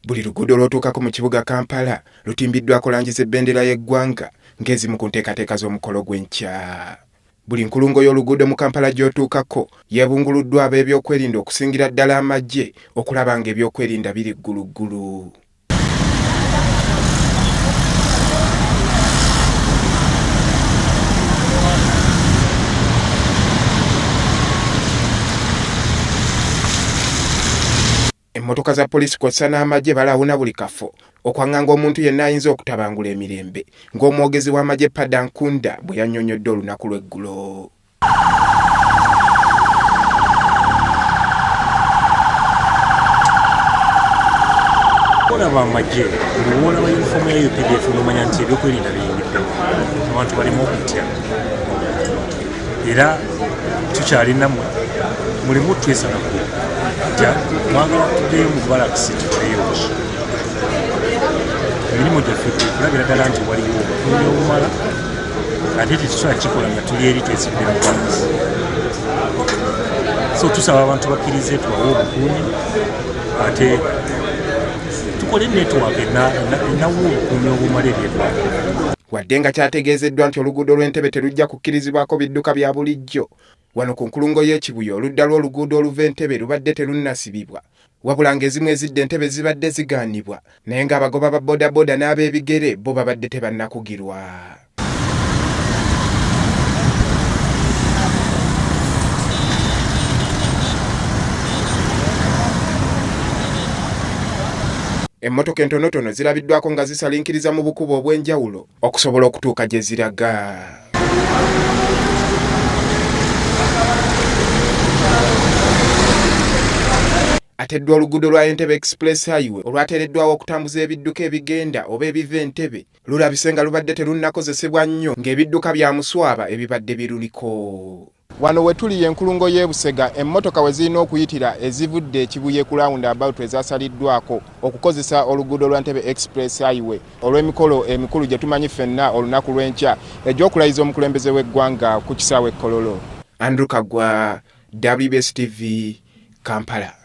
Buli luguudo lw'otuukako mu kibuga Kampala lutimbiddwako langi z'ebendera y'eggwanga ng'ezimu ku nteekateeka z'omukolo gw'enkya. Buli nkulungo y'oluguudo mu Kampala gy'otuukako yeebunguluddwa ab'ebyokwerinda okusingira ddala amagye okulaba ng'ebyokwerinda biri gguluggulu. Emmotoka za poliisi kw'ossa n'amagye balawuna buli kafo okwang'anga omuntu yenna ayinza okutabangula emirembe ng'omwogezi w'amagye Pada Nkunda bwe yannyonnyodde olunaku lw'eggulo. Olaba amagye buli w'olaba yunifoomu ya UPDF n'omanya nti ebyokwerinda biyingiddewo, abantu balimu okutya era tukyali nammwe mulimu twesalako nti mwagala tuddeyo mu balakisi tukoleyo emirimu gyaffe kulabira ddala nti waliwo obukuumi obumala ate tetusobola kikola nga tuli eri twesibidde mu balakisi. So tusaba abantu bakkirize tubawe obukuumi ate tukole netiwaaka enawa obukuumi obumala eri eggwanga. Wadde nga kyategeezeddwa nti oluguudo lw'Entebbe terujja kukkirizibwako bidduka bya bulijjo, wano ku nkulungo y'e Kibuye oludda lw'oluguudo oluva Entebbe lubadde terunnasibibwa, wabula ng'ezimu ezidda Entebbe zibadde zigaanibwa naye ng'abagoba ba bodaboda n'ab'ebigere bo babadde tebannakugirwa. Emmotoka entonotono zirabiddwako nga zisalinkiriza mu bukubo obw'enjawulo okusobola okutuuka gye ziraga. Ate dda oluguudo lwa Entebbe Express Highway olwateereddwawo okutambuza ebidduka ebigenda oba ebiva Entebbe lulabise nga lubadde terunnakozesebwa nnyo ng'ebidduka bya muswaba ebibadde biruliko. Wano we tuli y'enkulungo y'e Busega emmotoka we zirina okuyitira ezivudde e Kibuye ku round about ezasaliddwako okukozesa oluguudo lwa Ntebe Express Highway olw'emikolo emikulu gye tumanyi ffenna olunaku lw'enkya egy'okulayiza omukulembeze w'eggwanga ku kisaawe e Kololo. Andrew Kaggwa, WBS TV, Kampala.